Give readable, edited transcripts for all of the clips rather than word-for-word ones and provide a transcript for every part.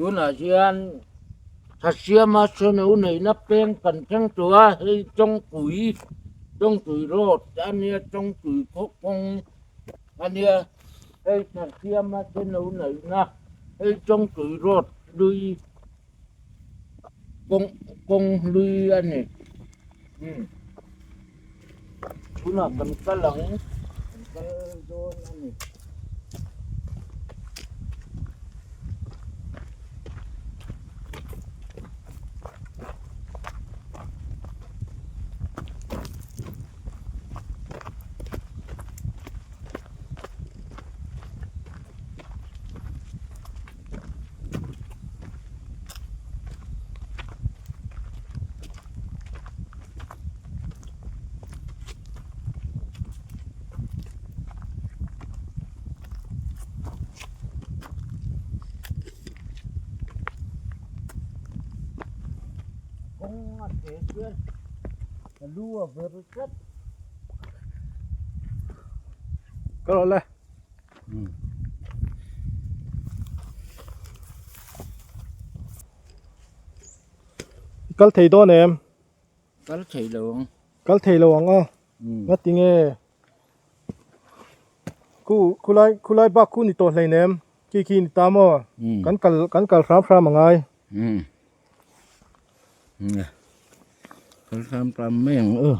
Tunah hian Thasiama Seno neihna peng kan thleng tawh a, hei Chawngpui, Chawngtui Road a nia, Chawngtui khaw kawng a nia, hei Thasiama Seno neihna hei Chawngtui Road hlui kawng kawng hlui a ni. Umm tunah kan kal ang kan kal dawn a ni. Kawng a che chian a lu a ver tlat. Ka rawh le. Kal thei dawn em? Kal thei lo ang. Kal thei lo ang a. Nga ti nge? Khu khulai khulai bak khu ni tawh hlein em? Khi khi ni ta maw? Kan kal kan kal hram hram angai. Kal hram hram mai ang aw.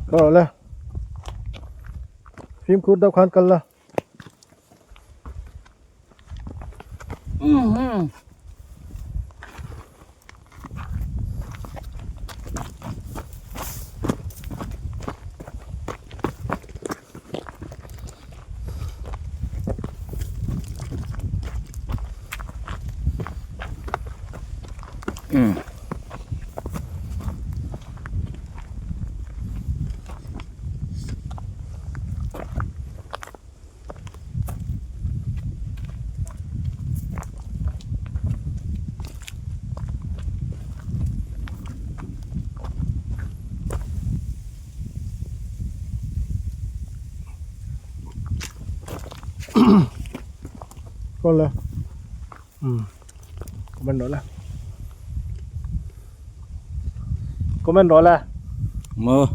Ka rawh le. Fimkhur deuh khan kal la. Kawl le. Um. Comment rawh le. Comment rawh le. Maw.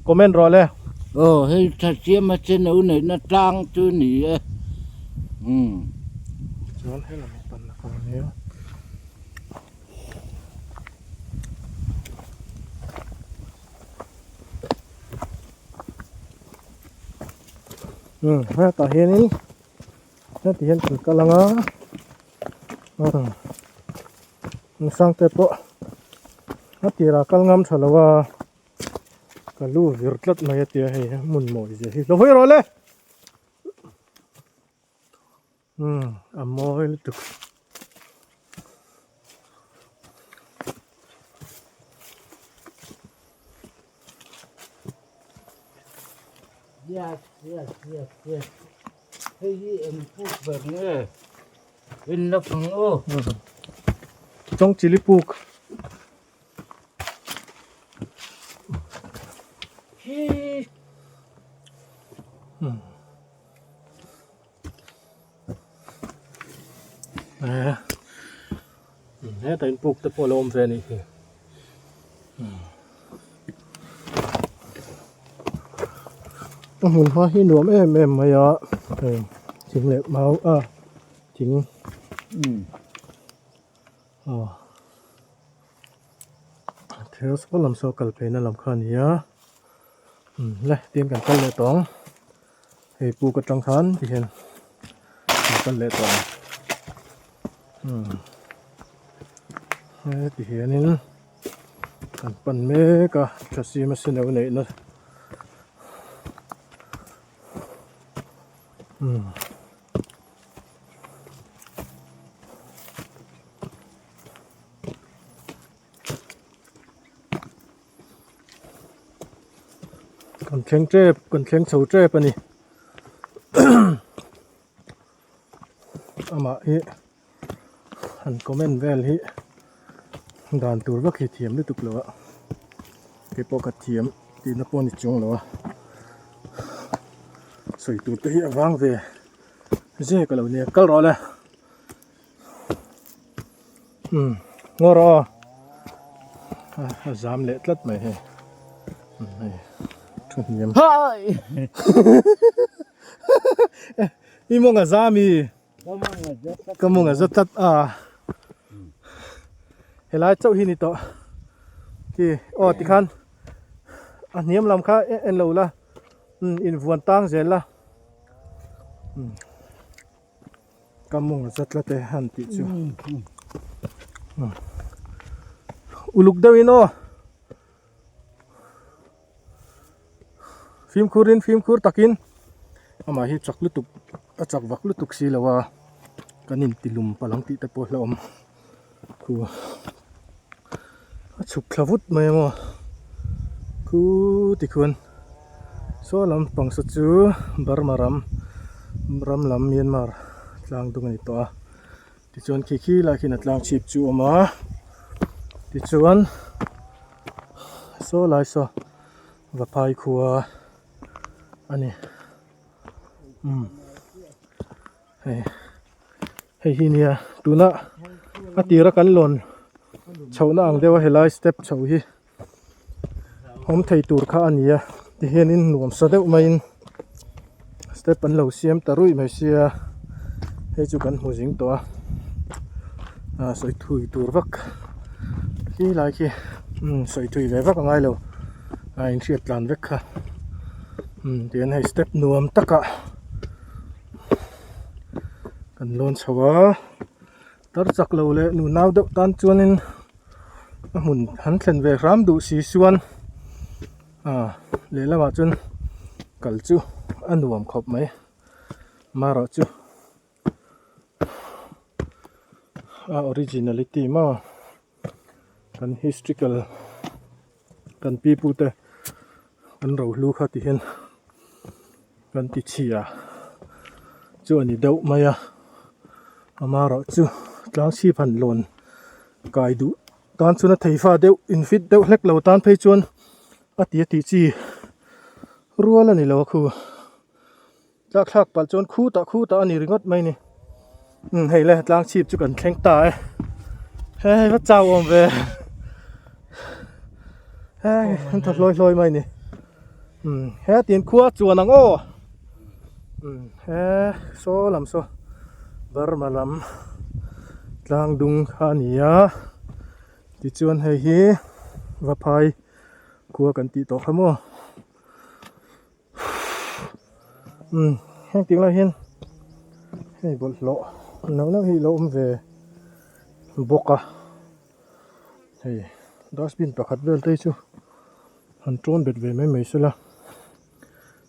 Comment rawh le. Aw hei tha siam a chen lo neihna tlang chu ni e. Um. Chuan hei lam pan na kawng nia. Um hetah hianin heti hian kan kal ang a umm sangte pawh a tirah kal ngam tha lo a ka lu vir tlat mai a tia hei hmun mawi zia hi lo hawi rawh le umm a mawi lutuk. Yes yes yes yes hei hi eng puk ber nge in la phang aw. Chawng chili puk. Hi. Heta in puk te pawh a lo awm ve a nih hi a hmun hma hi nuam em em mai a hei thing leh mau a thing aw thil saw lam saw kal phei na lam kha a ni a le tin kan kal leh tawh ang. Hei puk atang khan ti hian an kal leh tawh ang umm heti hianin kan pan mek a thasima seneuh neihna umm. Kan thleng tep kan thleng chho tep a ni amah hi han comment vel hi dan tur vak hi thiam lutuk lo a keipawh ka thiam tihna pawh a ni chuang lo a sawi tur te hi a vang ve zek a lo nia kal rawh le. Umm ngaw rawh aw a zam leh tlat mai hei umm hei thu hniam i mawng a zam i ka mawng a za tlat a helai chauh hi ni tawh khi aw tikhan a hniam lam kha en lo la umm invuan tang zel la umm. Ka mawng a za tlat e han tih chu. Uluk deuhin aw. Fimkhurin fimkhur takin amah hi chak lutuk a chak vak lutuk si lo a kan intilum palh ang tih te pawh hlauhawm khu a chhuk thla vut mai ang aw khu tikhuan saw lampang saw chu Burma ram ram lam Myanmar tlang dung a ni tawh a tichuan khi khi lai khian a tlang chhip chu a awm a tichuan saw lai saw Vaphai khua a ni umm hei. Hei hi nia tuna a tira kan lawn chhohna ang deuha helai step chho hi awm thei tur kha a ni a tihianin nuam sa deuh maiin step an lo siam ta ruih mai sia hei chu kan hmu zing tawh a ah sawi thui tur vak khi lai khi umm sawi thui ve vak a ngai lo a inhriat tlan vek kha umm tihian hei step nuam takah. Kan lawn chho a tar chak lo leh nu nau deuh tan chuanin a hmun han thlen ve hram duh si chuan ah lehlamah chuan kal chu a nuam khawp mai marawh chu a originality maw kan historical kan pi pu te an rohlu kha ti hian kan ti chhia chu a ni deuh mai a amaherawh chu tlang chhip han lawn kai duh tan chuan a thei fa deuh in fit deuh hlek lo tan phei chuan a ti a tih chi rual a ni lo a khu. Tlak thlak palh chuan khutah khutah a ni ringawt mai ni. Umm hei le tlang chhip chu kan thleng ta e. Hei va chau awm ve. Hei an thaw hlawi hlawi mai ni. Umm he tin khua chuan ang aw. Umm he saw lam saw Burma lam tlang dung kha a ni a. Tichuan hei hi Vaphai khua kan tih tawh kha maw. Umm heng tih lai hian hei bawlhhlawh neuh neuh hi alo awm ve bawk a hei dustbin pakhat vel te hi chu han tawn bet ve mai mai sela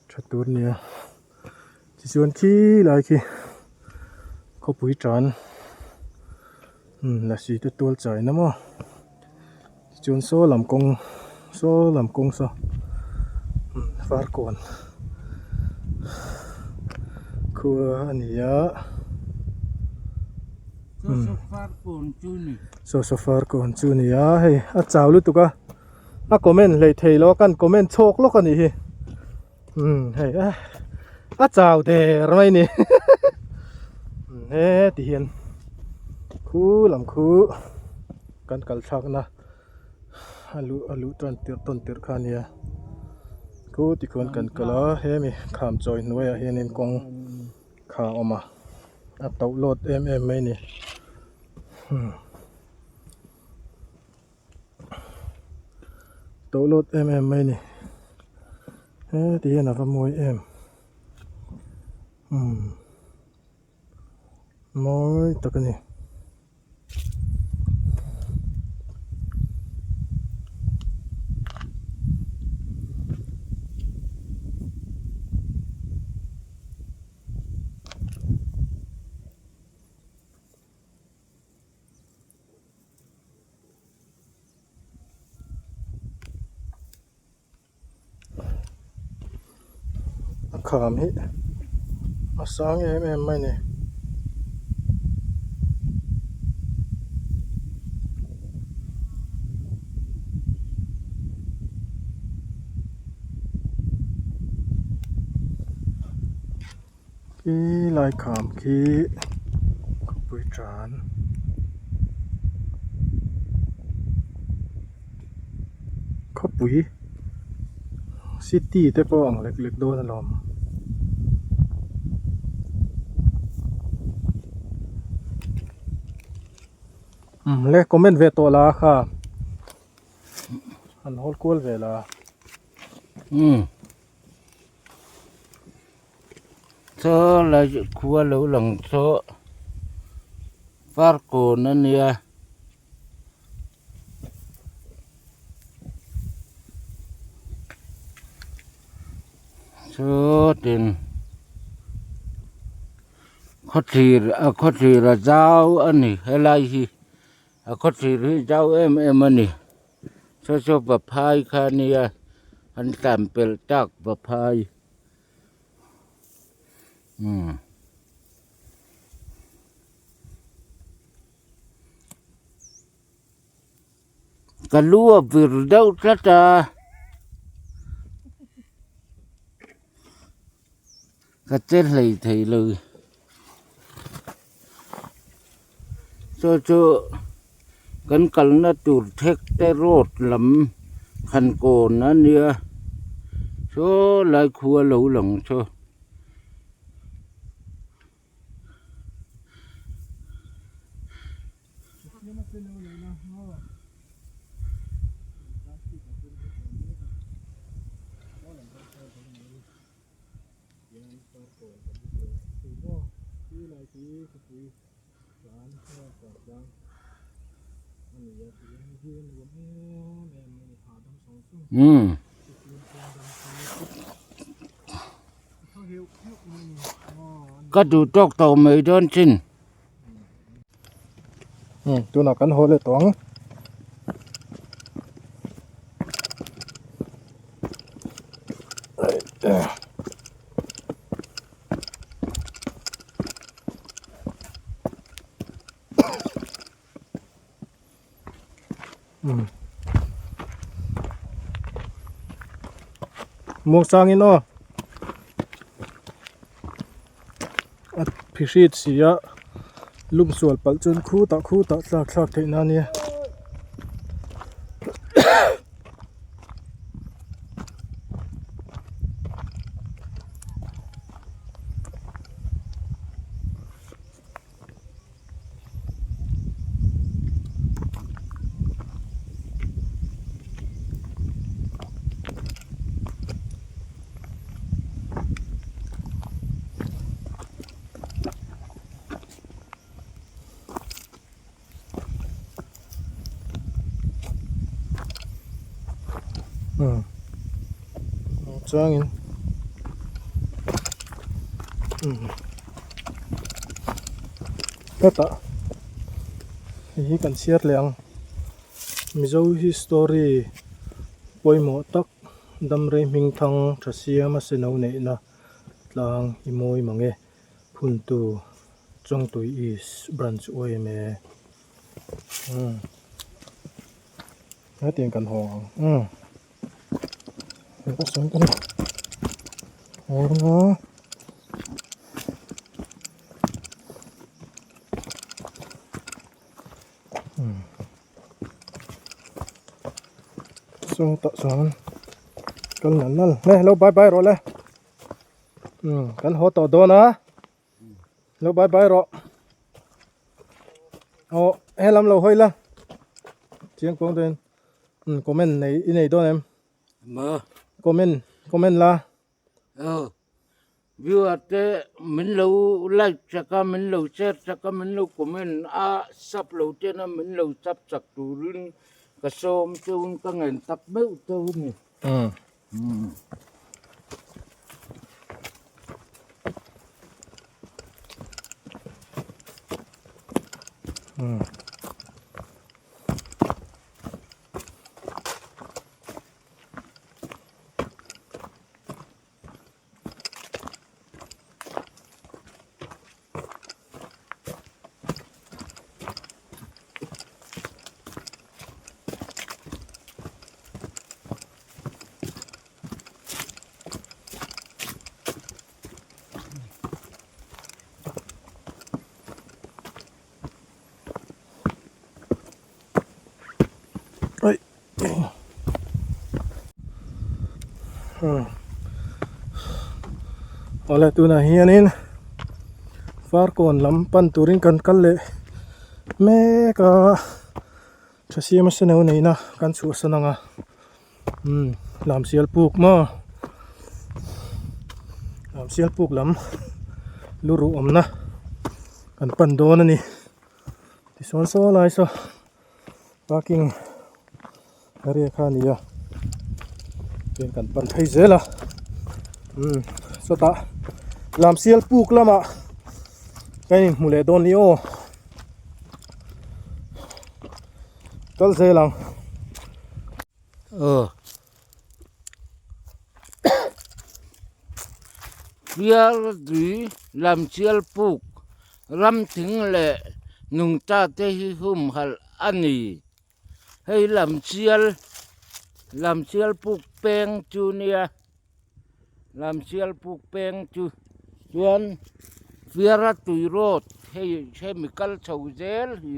tha tur a nia tichuan khi lai khi khawpui tan umm lasi te tual chai na maw. Tichuan saw lam kawng saw lam kawng saw farkawn khua a ni a saw saw farkawn chu a ni a hei a chau lutuk a a comment hlei thei lo a kan comment chhawk lawk a nih hi umm hei a a chau der mai a ni he ti hian khu lam khu kan kal thlakna a luh a luh tan tirh tawn tirh kha a nia khu tikhuan kan kal a hemi kham chawi hnuaiah hianin kawng kha a awm a a tauh lawt em em mai a ni hmm. Tauh lawt em em mai a ni heti hian a va mawi em umm mawi tak a ni. A kham hi a sang em em mai a ni. Khi lai kham khi khawpui tan. Khawpui city te pawh ang lek lek dawn alawm. Umm le comment ve tawh la kha an hawl kual ve la. Umm chaw lai khua lo lang chaw farkawn a nia. Chutin khawthlir a khawthlir a zau a ni helai hi a khawthlir hi zau em em a ni saw saw vaphai kha a nia an tlan pelh tak vaphai umm. Ka lu a vir deuh tlat a ka che hlei thei lo chu chu kan kalna tur thek te road lam khan kawn a nia saw lai khua lo lang saw. Umm. Ka duh tawk tawh mai dawn chin. Hmm, tunah kan haw leh tawh ang. Muangchangin aw a phihrit si a lum sual palh chuan khutah khutah tlak thlak theih na ania. Umm chuangin umm hetah hei hi kan chhiar leh ang Mizo history pawimawh tak Damrei hming thang tha siam a seno neihna tlang i mawi mang e phuntu Chawngtui East Branch yma umm. Hetiang kan haw ang umm hei sawn kan haw ang a umm saw tah chuan kal nal nal le lo bye bye rawh le umm kan haw tawh dawn a. Lo bye bye rawh. Aw helam lo hawi la. Chiang kuang dawn in comment nei i nei dawn em? Ma. Comment comment la. Aw. Viewer te min lo like chak a min lo share chak a min lo comment a sub lo ten a min lo sub chak turin ka sawm cheuin ka ngen tak meuh cheu a ni. Umm. Umm. Awle tunah hianin Farkawn lam pan turin kan kal leh mek a tha siam a seneuh neihna kan chhuahsan ang a umm lamsial puk maw lamsial puk lam lu ruh awmna kan pan dawn a ni tisawn saw lai saw parking area kha a ni a tin kan pan phei zel a umm sawtah lamsial puk lamah kan inhmu leh dawn ni aw kal zel ang. Aw Pialtui Lamsial puk ram thing leh nungcha te hi humhalh a ni. Hei Lamsial Lamsial puk peng chu nia Lamsial puk peng chu chuan Fiara tui road hei hemi kal chho zel hi.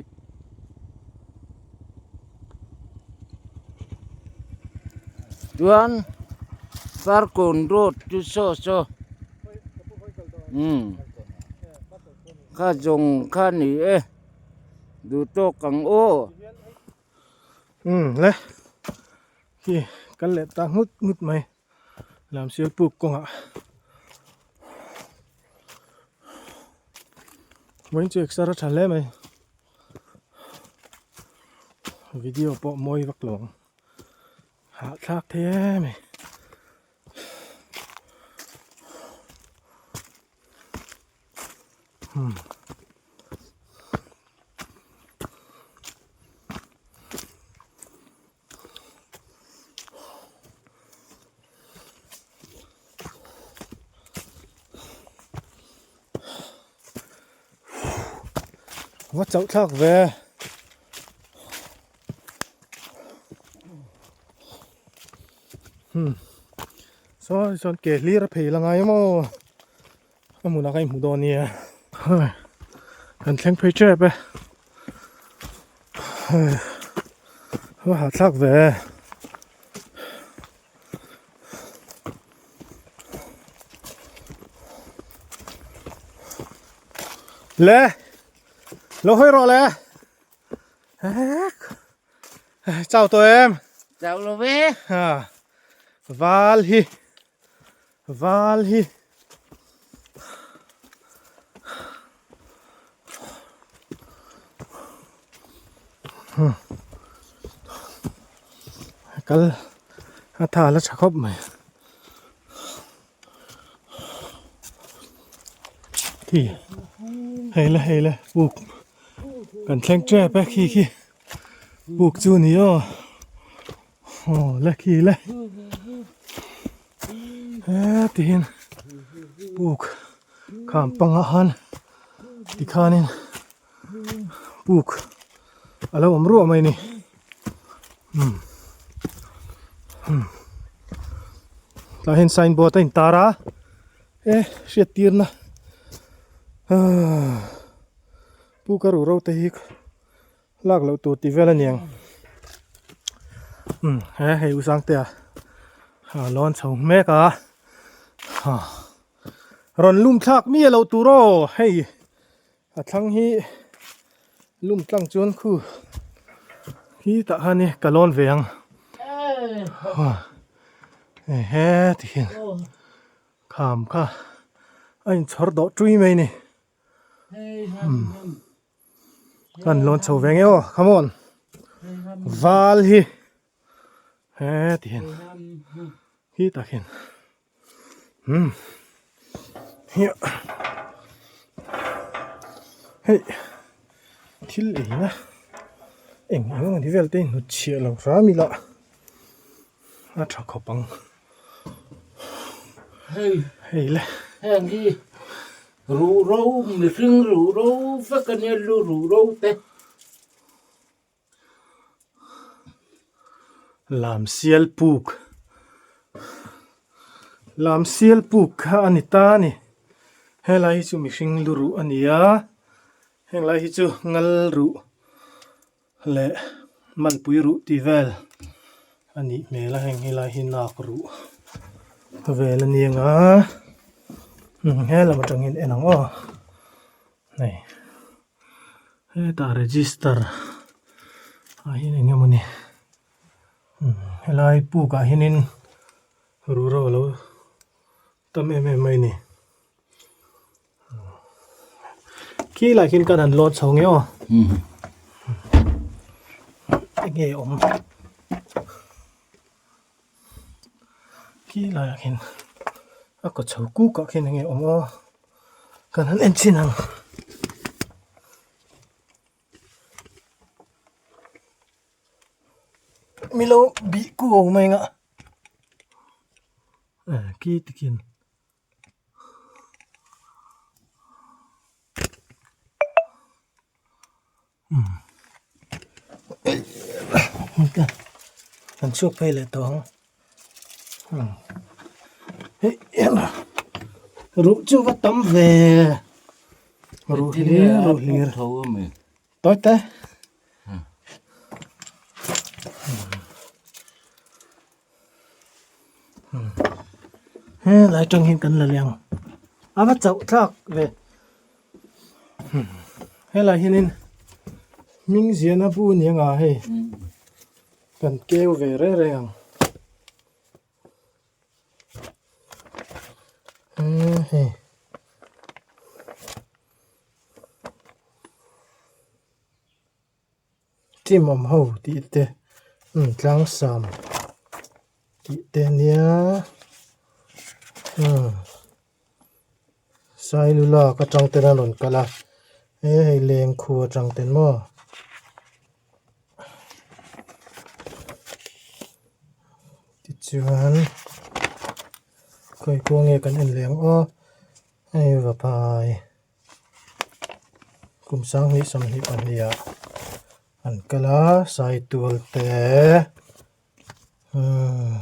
Chuan Farkawn road chu saw saw umm kha zawng kha a ni e duh tawk ang aw. Umm le khi kal leh ta nghut nghut mai Lamsial puk kawngah vawiin chu exer a tha hle mai. Video pawh mawi vak lo ang hahthlak thei em mai. Hmm. Va chauh thlak ve hmm saw sawn ke hlir a phei la ngai maw a hmunah kha i hmu dawn nia hei kan thleng phei tep e hei va hahthlak ve le lo hawi rawh le chau tawh em chau lo ve ha val hi Val hi kal a tha la tha khawp mai khi hei le hei le puk kan thleng tep e khi khi puk chu ni aw. Aw le khi le hetihin puk kham pangah khan tikhanin puk a lo awm ruah mai a ni umm umm tah hian sign board a intar a e hriat tirna ahh puk a ruh ro te hi Lak loh tur tih vel a niang. Umm he hei u Sangtea a lawn chho mek a ha rawn lum thlak mi a lo tur aw hei a thlang hi lum tlang chuan khu khi tah khan i ka lawn ve ang ha he tikhian kham kha a inchhawr dawh tui mai a ni. Kan lawn chho ve nge aw come on val hi he ti hian hi tak hian umm hiah hei thil eina eng eng ani vel te in hnutchhiah lo hram ila a tha khawp ang hei le heng hi Ruh ro, mihring ruh ro vek a nia, lu ruh ro te. Lamsial puk Lamsial puk kha a ni ta a ni. Helai hi chu mihring lu ruh a ni a, henglai hi chu ngal ruh leh malpui ruh tih vel a nih hmel a heng helai hi nak ruh vel a ni ang a. He lam atangin en ang aw hei hetah register ah hian eng emaw ni helai puk ah hianin ruhro alo tam em em mai a ni khi lai khian kan han lawn chho nge aw enge awm. Khi laiah khian a kaw chho kuk ah khian enge awm aw kan han en chhin ang. Milo bih ku awm mai anga khi tikhian. Kan chhuak phei leh tawh ang hei ruh chu va tam ve ruh hlir ruh hlir tawi te. Helai tang hian kan la leh ang a va chauh thlak ve helai hianin hming ziahna bu a ni ang a hei kan keu ve reng reng ang hei. Team awm ho tih te umm tlang sam tih te ania umm sailulak atang ten a rawn kal a he hei lengkhu atang ten maw tichuan khawi kawng nge kan en leh ang aw hei vaphai. Kum sanghnih sawmhnih pahnih ah an kal a saitual te umm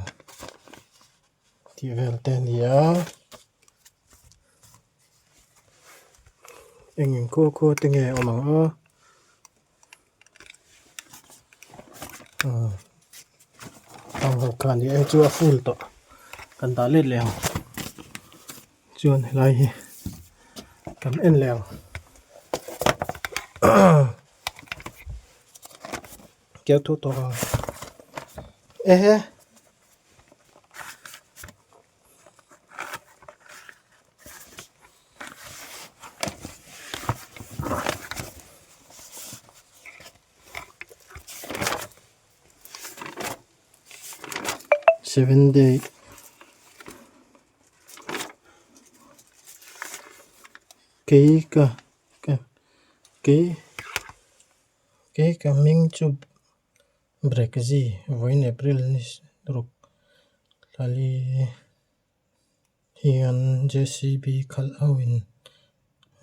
tih vel te a ni a eng eng khaw khaw te nge a awm ang aw umm ang ho kha a ni e chu a full tawh kan dah let leh ang. Chuan helai hi kan en leh ang keu thu tawk ang ehe seven day. Kei ka ka kei kei ka hming chu Brekzi vawiin April ni ruk thali hian J_C_B khalh ho in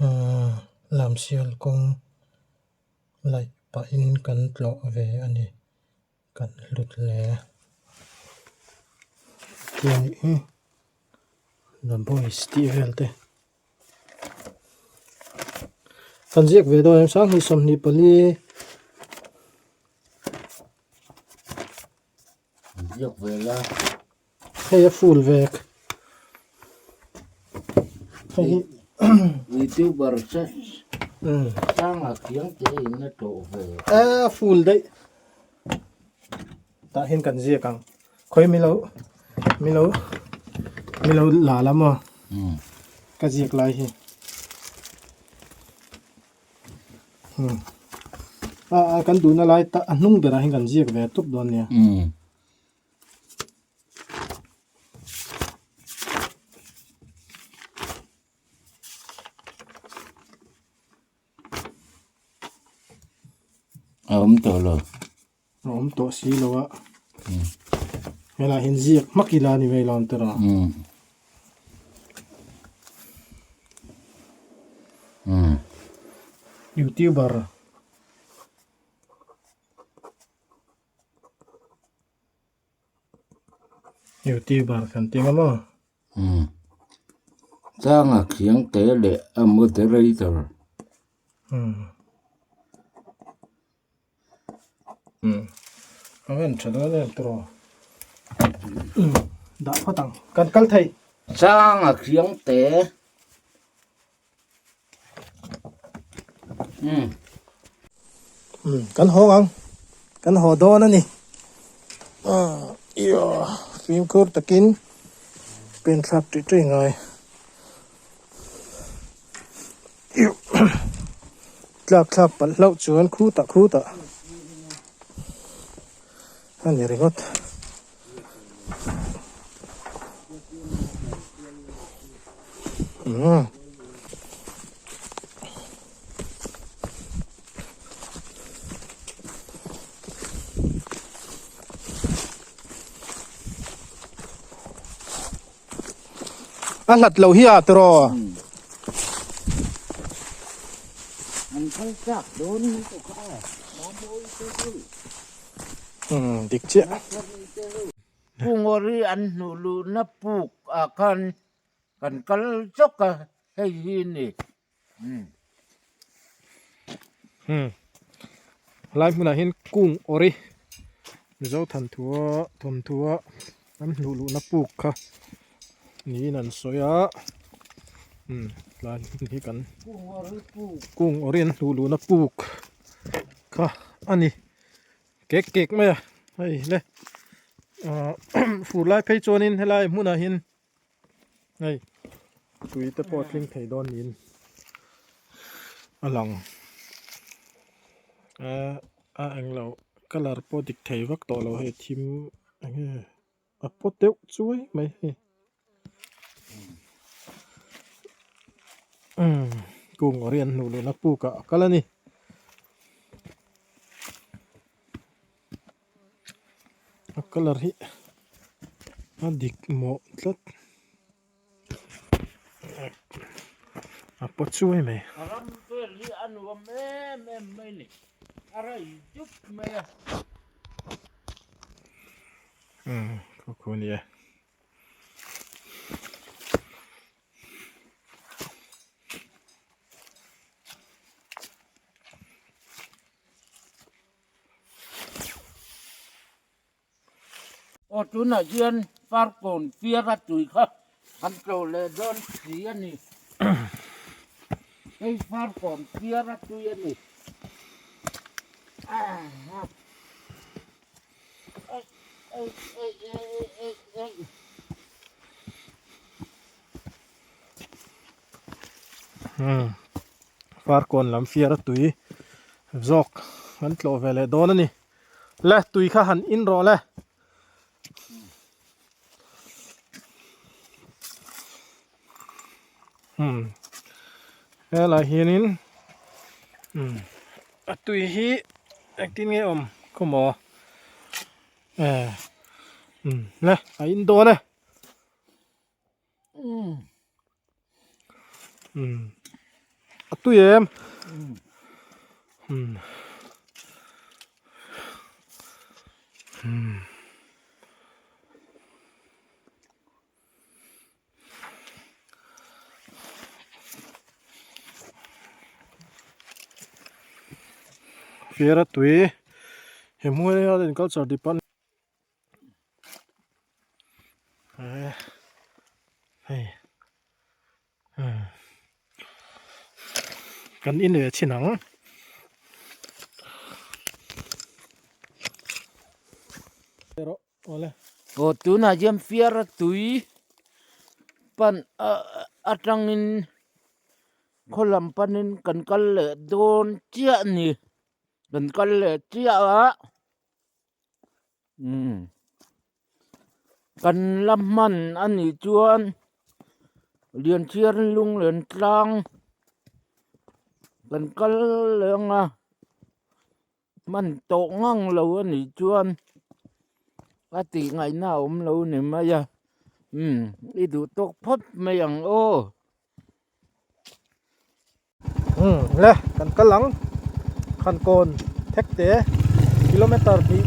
ahh lamsial kawng laih pahin kan tlawh ve a ni. Kan hlut hle tiang hi the boys tih vel te kan ziak ve dawn em sanghnih 24 ziak ve la hei a full vek hei hi youtuber se sanga khiang te in a tlawh ve a full daih tah hian kan ziak ang khawi milo milo milo la la maw ka ziak lai hi a kan duhna lai ta a hnung berah hian kan ziak ve tawp dawn nia. A awm tawh lo. A awm tawh si lo a. Helai hian ziak hmak ila a ni mai lo ang tawrh a. Youtuber. Youtuber kan ti ngam aw. Umm. Changa khiang te leh a moderator. Umm. Umm. A van tha dawn em tawh. Umm. Dah phawt ang. Kan kal thei. Changa khiang te. Umm kan haw ang kan haw dawn a ni fimkhur takin pen thlak tih tih ngai tlak thlak palh hlauh chuan khutah khutah a ni ringawt. Umm. A hlat lo hi a tiraw. An kal chak dawn lutuk a, Mamawii te chu. Umm dik chiah. Kungawri an hnuh luhna puk ah khan kan kal chawk a, hei hi ni. Umm helai hmunah hian Kungawri Mizo thanthua thawmthua an hnuh luhna puk kha niin an sawi a, umm tlai hmun hi kan Kungawri an hnuh luhna puk kha a ni. Kek kek mai a hei le ah fur lai phei chuanin helai hmunah hian hei tui te pawh a tling thei dawn niin a lang ah a englo colour pawh dik thei vak tawh lo hei thim enge a paw deuh chuai mai hei umm kung awrh hi an hnuh luhna puk ah a kal a ni. A colour hi a dik mawh tlat a paw chuai mai. A ram vel hi a nuam em em mai ni a rei dup mai a. Umm khaw khaw a ni e. Aw tunah hian Farkawn fiara tui kha an tlo leh dawn si a ni. Hei Farkawn fiara tui a ni. Umm Farkawn lam fiara tui zawk an tlawh ve leh dawn a ni. Le tui kha han in rawh le. Umm helai hianin umm a tui hi engtin nge awm khawmaw eh umm le a in dawn e. Umm a tui em umm umm fiara tui he hmuh hian culture department Hei kan in ve chhin ang awle aw tunah hian fiara tui pan atangin khaw lam panin kan kal leh dawn chiah a ni kan kal leh chiah a. Umm kan la hman a nih chuan Lianchhiar lunglen tlang kan kal leng a hman tawh ngang lo a nih chuan a tih ngaihna a awm lo ni mai a umm i duh tawk phawt mai ang aw. Umm le kan kal ang Khankawn thek te kilometer hnih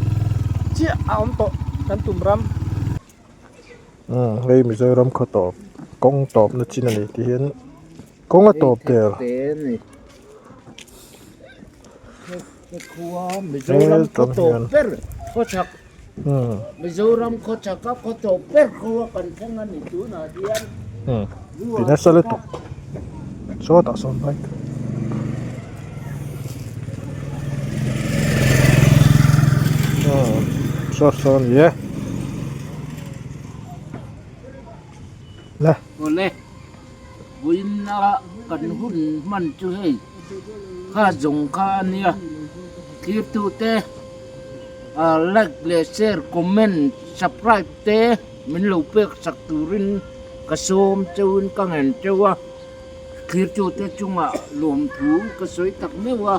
chiah a awm tawh kan tum ram. Umm hei Mizoram khaw tawp kawng tawp na chin a ni tih hian kawng a tawp der. Mizoram khaw tawp ber khaw chhak Mizoram khaw chhak a khaw tawp ber khua kan thleng a ni tunah hian. Ti nasa lutuk sawtah sawn bike. Saw saw a ni e. Le. Awle, vawiina kan hun hman chu hei kha zawng kha a nia, thlirtute like leh share, comment, subscribe te min lo pek sak turin ka sawm cheuhin ka ngen cheu a, thlirtute chungah lawmthu ka sawi tak meuh a.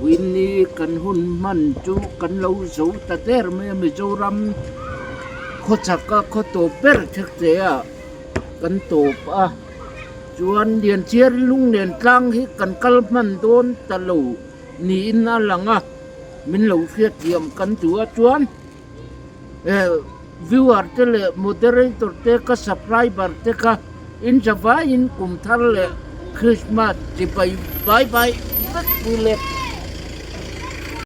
Vawiinni kan hun hman chu kan lo zo ta der mai a, Mizoram khawchhaka khaw tawp ber thek che a kan tawp a, chuan Lianchhiar lunglen tlang hi kan kal hman dawn ta lo niin a lang a, min lo hriatthiam kan duh a chuan viewer te leh moderator te ka subscriber te kha in zavaiin kum thar leh Christmas chibai bye bye vek pu le.